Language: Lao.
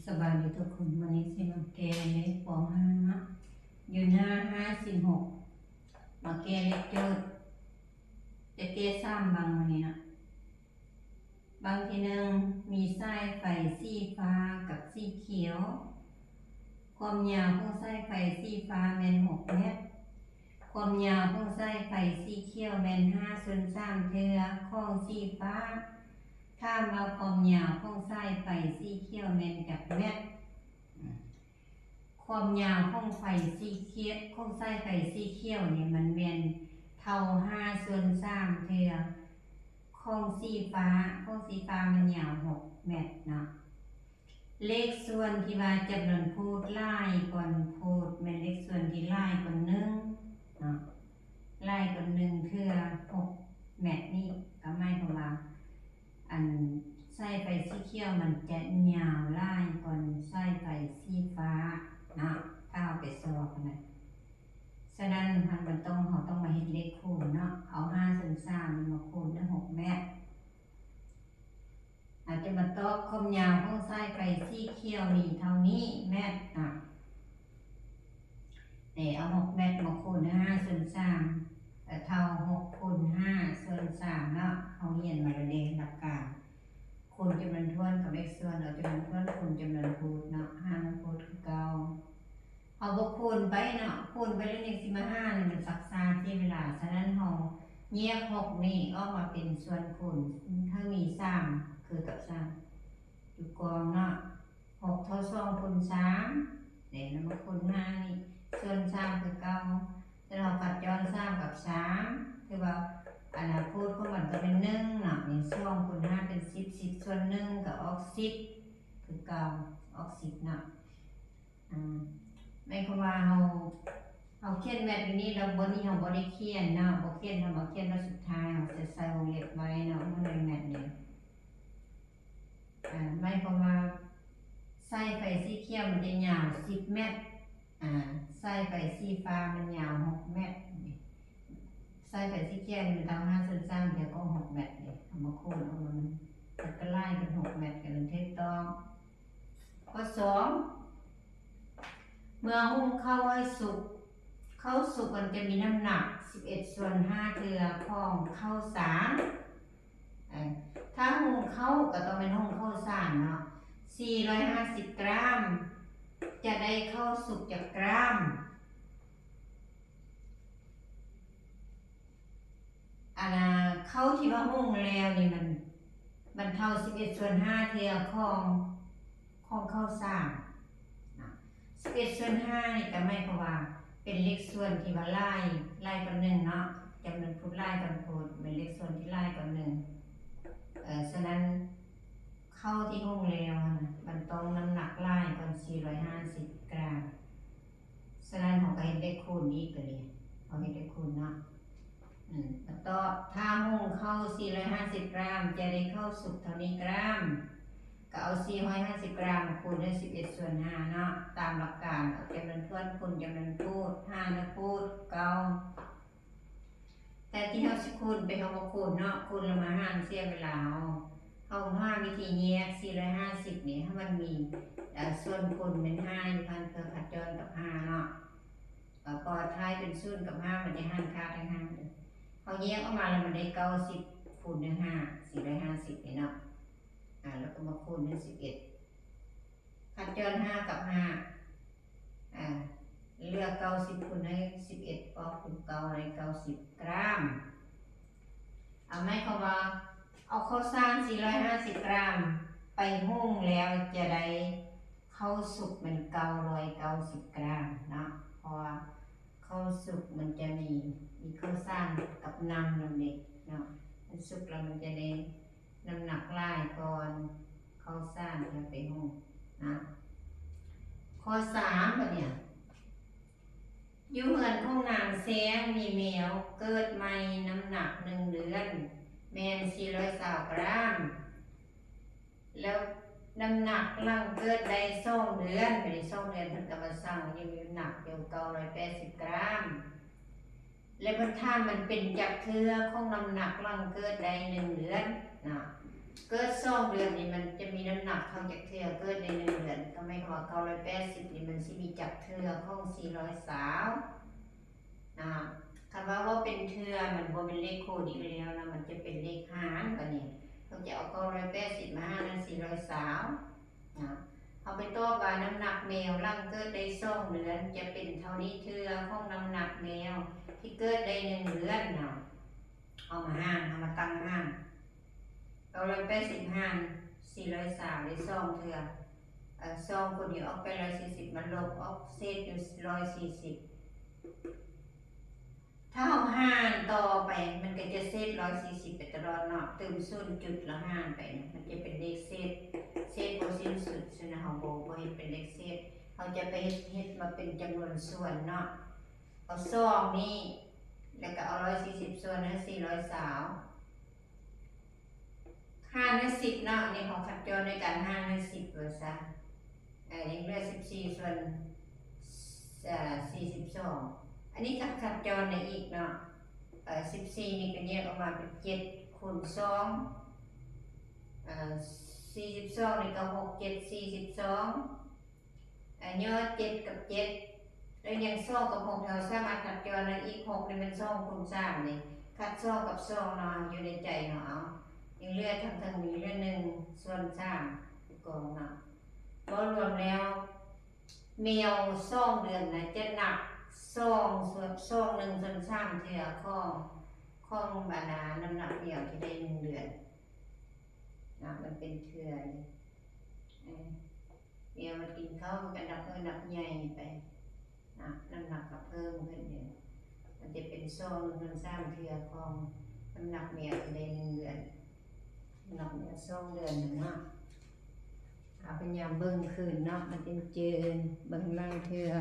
ສະບາຍດີທຸກຄົນ, ມື້ນີ້ຊິມາແກ້ເລກ ປໍຫ້າ ເນາະ, ຢູ່ໜ້າຫ້າສິບຫົກ ມາແກ້ເລກໂຈດ. ຈະແກ້ສາມບັງມື້ນີ້ເນາະ. ບັງທີໜຶ່ງ ມີສາຍໄຟສີຟ້າກັບສີຂຽວ. ຄວາມຍາວຂອງສາຍໄຟສີຟ້າແມ່ນຫົກແມັດ. ຄວາມຍາວຂອງສາຍໄຟສີຂຽວແມ່ນຫ້າສ່ວນສາມເທື່ອຂອງສີຟ້າ. ຖາມວ່າຄວາມຍາວຂອງສາຍໄຟສີຂຽວແມ່ນຈັກແມັດ? ຄວາມຍາວຂອງໄຟສີຂຽວ, ຂອງສາຍໄຟສີຂຽວນີ້ ມັນແມ່ນເທົ່າຫ້າສ່ວນສາມເທື່ອຂອງສີຟ້າ. ຂອງສີຟ້າມັນຍາວຫົກແມັດເນາະ. ເລກສ່ວນທີ່ວ່າຈຳນວນພູດຫຼາຍກວ່າພູດ ແມ່ນເລກສ່ວນທີ່ຫຼາຍກວ່າໜຶ່ງເນາະ, ຫຼາຍກວ່າໜຶ່ງເທື່ອຫົກແມັດນີ້ ກໍໝາຍຄວາມວ່າ ອັນສາຍໄຟສີຂຽວມັນຈະຍາວຫຼາຍກວ່າສາຍໄຟສີຟ້າເນາະ, ຖ້າເຮົາໄປຊອກນະ. ສະນັ້ນ ມັນ ມັນຕ້ອງ ເຮົາຕ້ອງມາເຮັດເລກຄູນເນາະ, ເອົາຫ້າສ່ວນສາມນີ້ມາຄູນດ້ວຍຫົກແມັດ. ອາດຈະມາຕອບຄວາມຍາວຂອງສາຍໄຟສີຂຽວມີເທົ່ານີ້ແມັດນະ. ນີ້ ເອົາຫົກແມັດມາຄູນດ້ວຍຫ້າສ່ວນສາມ ກໍເທົ່າຫົກຄູນຫ້າສ່ວນສາມເນາະ. ເຮົາຮຽນມາແລ້ວເດ້ ຫຼັກການຄູນຈຳນວນຖ້ວນກັບເລກສ່ວນ, ເອົາຈຳນວນຖ້ວນຄູນຈຳນວນພູດເນາະ, ຫານນຳພູດຄືເກົ່າ. ເຮົາບໍ່ຄູນໄປເນາະ, ຄູນໄປແລ້ວຍັງຊິມາຫານນີ້ ມັນຊັກຊ້າເສຍເວລາ. ສະນັ້ນ ເຮົາແຍກຫົກນີ້ອອກມາເປັນສ່ວນຄູນ ໃຫ້ມີສາມຄືກັບສາມ ຢູ່ກອງເນາະ. ຫົກເທົ່າສອງຄູນສາມ ແລ້ວມາຄູນຫ້ານີ້ສ່ວນສາມຄືເກົ່າ. ແລ້ວເຮົາຄັດຈ້ອນສາມກັບສາມ ຖືວ່າ ອະນາຄົດຂອງມັນກໍເປັນໜຶ່ງເນາະ, ນີ້ສອງຄູນຫ້າເປັນສິບ ສິບສ່ວນໜຶ່ງກໍອອກສິບຄືເກົ່າ ອອກສິບເນາະ. ອາ ໝາຍຄວາມວ່າເຮົາ ເຮົາຂຽນແມັດຢູ່ນີ້ ແລ້ວບ່ອນນີ້ເຮົາບໍ່ໄດ້ຂຽນເນາະ, ບໍ່ຂຽນ ເຮົາມາຂຽນບາດສຸດທ້າຍ ເຮົາຈະໃສ່ວົງເລັບໄວ້ເນາະ, ວງເລັບແມັດນີ້. ອາ ໝາຍຄວາມວ່າສາຍໄຟສີຂຽວມັນຈະຍາວສິບແມັດ, ອາ ສາຍໄຟສີຟ້າມັນຍາວຫົກແມັດ. ສາຍໄຟສີຂຽວມັນເທົ່າຫ້າສ່ວນສາມ ແລ້ວກໍຫົກແມັດເດ້, ເອົາມາຄູນເອົາ ມັນກໍຫຼາຍເປັນຫົກແມັດ ກໍເລີຍຖືກຕ້ອງ. ຂໍ້ສອງ ເມື່ອຫຸ່ງເຂົ້າໃຫ້ສຸກ, ເຂົ້າສຸກມັນຈະມີນ້ຳໜັກສິບເອັດສ່ວນຫ້າເທື່ອຂອງເຂົ້າສານ. ເອີ ຖ້າຫຸ່ງເຂົ້າກໍຕ້ອງແມ່ນຫຸ່ງເຂົ້າສານເນາະ, ສີ່ຮ້ອຍຫ້າສິບກຣາມ ຈະໄດ້ເຂົ້າສຸກຈັກກຣາມ? ອັນນ່າ ເຂົ້າທີ່ວ່າຫຸ່ງແລ້ວນີ້ ມັນ ມັນເທົ່າສິບເອັດສ່ວນຫ້າເທື່ອຂອງ ຂອງເຂົ້າສານນະ. ສິບເອັດສ່ວນຫ້ານີ້ກໍໝາຍຄວາມວ່າເປັນເລກສ່ວນທີ່ວ່າຫຼາຍ ຫຼາຍກວ່າໜຶ່ງເນາະ, ຈຳນວນພູດຫຼາຍກວ່າພູດ ເປັນເລກສ່ວນທີ່ຫຼາຍກວ່າໜຶ່ງ. ເອີ ສະນັ້ນ ເຂົ້າທີ່ຫຸ່ງແລ້ວຫັ້ນນະ ມັນຕ້ອງນ້ຳໜັກຫຼາຍກວ່າສີ່ຮ້ອຍຫ້າສິບກຣາມ. ສະນັ້ນ ເຮົາກໍເຮັດເລກຄູນອີກ ຕົວນີ້ ເຮົາເຮັດເລກຄູນເນາະ. ອືມ ມາຕອບ ຖ້າຫຸ່ງເຂົ້າສີ່ຮ້ອຍຫ້າສິບກຣາມ ຈະໄດ້ເຂົ້າສຸກເທົ່ານີ້ກຣາມ, ກໍເອົາສີ່ຮ້ອຍຫ້າສິບກຣາມມາຄູນດ້ວຍສິບເອັດສ່ວນຫ້າເນາະ. ຕາມຫຼັກການ ເອົາຈຳນວນຖ້ວນຄູນຈຳນວນພູດ ຫານນຳພູດ ເກົ່າ. ແຕ່ທີ່ເຮົາຊິຄູນໄປ ເຮົາບໍ່ຄູນເນາະ, ຄູນແລ້ວມາຫານເສຍເວລາເຮົາ. ເຮົາຫາວິທີແຍກສີ່ຮ້ອຍຫ້າສິບນີ້ ໃຫ້ມັນມີ ເອີ ສ່ວນຄູນແມ່ນຫ້າຢູ່ຫັ້ນ ເພື່ອຄັດຈ້ອນກັບຫ້າເນາະ. ເອີ ເພາະທ້າຍເປັນສູນກັບຫ້າ ມັນຈະຫານຂາດທັງຫ້າເລີຍ. ເຮົາແຍກອອກມາແລ້ວມັນໄດ້ເກົ້າສິບຄູນດ້ວຍຫ້າ ສີ່ຮ້ອຍຫ້າສິບນີ້ເນາະ. ອາ ແລ້ວກໍມາຄູນດ້ວຍສິບເອັດ ຄັດຈ້ອນຫ້າກັບຫ້າ ອາ ເຫຼືອເກົ້າສິບຄູນໃຫ້ສິບເອັດ ອອກເປັນເກົ້າຮ້ອຍເກົ້າສິບກຣາມ. ອາ ໝາຍຄວາມວ່າ ເອົາເຂົ້າສານສີ່ຮ້ອຍຫ້າສິບກຣາມໄປຫຸ່ງແລ້ວ ຈະໄດ້ເຂົ້າສຸກແມ່ນເກົ້າຮ້ອຍເກົ້າສິບກຣາມເນາະ, ເພາະວ່າເຂົ້າສຸກມັນຈະມີ ມີເຂົ້າສານກັບນ້ຳນຳເດເນາະ, ມັນສຸກແລ້ວມັນຈະໄດ້ ນ້ຳໜັກຫຼາຍກ່ອນເຂົ້າສານທີ່ເຮົາໄປຫຸ່ງນະ. ຂໍ້ສາມ ບາດນີ້ ຢູ່ເຮືອນຂອງນາງແຊງມີແມວເກີດໃໝ່ ນ້ຳໜັກໜຶ່ງເດືອນແມ່ນສີ່ຮ້ອຍຊາວກຣາມ, ແລ້ວນ້ຳໜັກຫຼັງເກີດໄດ້ສອງເດືອນ, ໄປໄດ້ສອງເດືອນ ເພິ່ນກໍມາຊັ່ງ ຍັງມີນ້ຳໜັກຢູ່ເກົ້າຮ້ອຍແປດສິບກຣາມ. ແລະ ເພິ່ນຖາມມັນເປັນຈັກເທື່ອຂອງນ້ຳໜັກຫຼັງເກີດໄດ້ໜຶ່ງເດືອນເນາະ. ເກີດສອງເດືອນນີ້ມັນຈະມີນ້ຳໜັກເທົ່າຈັກເທື່ອ? ເກີດໃນໜຶ່ງເດືອນ ກໍໝາຍຄວາມວ່າເກົ້າຮ້ອຍແປດສິບນີ້ມັນຊິມີຈັກເທື່ອຂອງສີ່ຮ້ອຍຊາວນະ? ຄັນວ່າເວົ້າເປັນເທື່ອ ມັນບໍ່ແມ່ນເລກຄູນອີກແລ້ວນະ, ມັນຈະເປັນເລກຫານບາດນີ້. ເຮົາຈະເອົາເກົ້າຮ້ອຍແປດສິບມາຫານໃຫ້ສີ່ຮ້ອຍຊາວນະ. ເຮົາໄປຕອບວ່ານ້ຳໜັກແມວຫຼັງເກີດໄດ້ສອງເດືອນ ຈະເປັນເທົ່ານີ້ເທື່ອຂອງນ້ຳໜັກແມວທີ່ເກີດໄດ້ໜຶ່ງເດືອນນະ. ເຮົາມາຫານ ເຮົາມາຕັ້ງຫານ ເກົ້າຮ້ອຍແປດສິບຫານສີ່ຮ້ອຍຊາວ ໄດ້ສອງເທື່ອ. ເອີ ສອງຄູນນີ້ອອກໄປຮ້ອຍສີ່ສິບ ມາລົບອອກ ເສດຢູ່ຮ້ອຍສີ່ສິບ. ຖ້າເຮົາຫານຕໍ່ໄປ ມັນກໍຈະເສດຮ້ອຍສີ່ສິບໄປຕະຫຼອດເນາະ, ຕື່ມສູນຈຸດແລ້ວຫານໄປນະ, ມັນຈະເປັນເລກເສດ, ເສດບໍ່ສິ້ນສຸດ. ຊັ້ນນະ ເຮົາບໍ່ ບໍ່ເຮັດເປັນເລກເສດ, ເຮົາຈະໄປເຮັດ ເຮັດມາເປັນຈຳນວນສ່ວນເນາະ. ເອົາສອງນີ້ ແລ້ວກໍເອົາຮ້ອຍສີ່ສິບສ່ວນໃຫ້ສີ່ຮ້ອຍຊາວ ຫານໃຫ້ສິບເນາະ. ອັນນີ້ເຮົາຄັດຈ້ອນໃນການຫານໃຫ້ສິບວ່າຊະ. ເອີ ຍັງເຫຼືອສິບສີ່ສ່ວນ ເອີ ສີ່ສິບສອງ. ອັນນີ້ກໍຄັດຈ້ອນໄດ້ອີກເນາະ. ເອີ ສິບສີ່ນີ້ກໍແຍກອອກມາເປັນເຈັດຄູນສອງ, ເອີ ສີ່ສິບສອງນີ້ກໍຫົກເຈັດສີ່ສິບສອງ. ເອີ ຍໍເຈັດກັບເຈັດ ແລ້ວຍັງສອງກັບຫົກ ເຮົາສາມາດຄັດຈ້ອນໄດ້ອີກ. ຫົກນີ້ແມ່ນສອງຄູນສາມນີ້ ຄັດສອງກັບສອງເນາະ ຢູ່ໃນໃຈເຮົາ. ເອົາ ຍັງເຫຼືອທາງເທິງນີ້ເຫຼືອໜຶ່ງສ່ວນສາມ ກອງເນາະ. ກໍລວມແລ້ວ ແມວສອງເດືອນນະ ຈະໜັກສອງສ່ວນ ສອງໜຶ່ງສ່ວນສາມເທື່ອຂອງ ຂອງບັນດານ້ຳໜັກແມວທີ່ໄດ້ໜຶ່ງເດືອນນະ. ມັນເປັນເທື່ອນີ້ ເອີ ແມວມັນກິນເຂົ້າ ມັນກໍນັບ ເອີ ນັບໃຫຍ່ໄປນະ, ນ້ຳໜັກກໍເພີ່ມຂຶ້ນຢູ່. ມັນຈະເປັນສອງສ່ວນສາມເທື່ອຂອງນ້ຳໜັກແມວທີ່ໄດ້ໜຶ່ງເດືອນ, ນ້ຳໜັກແມວສອງເດືອນນັ້ນເນາະ. ເຮົາພະຍາຍາມເບິ່ງຄືນເນາະ, ມັນຈຶ່ງຈື່ ເບິ່ງຫຼາຍເທື່ອ.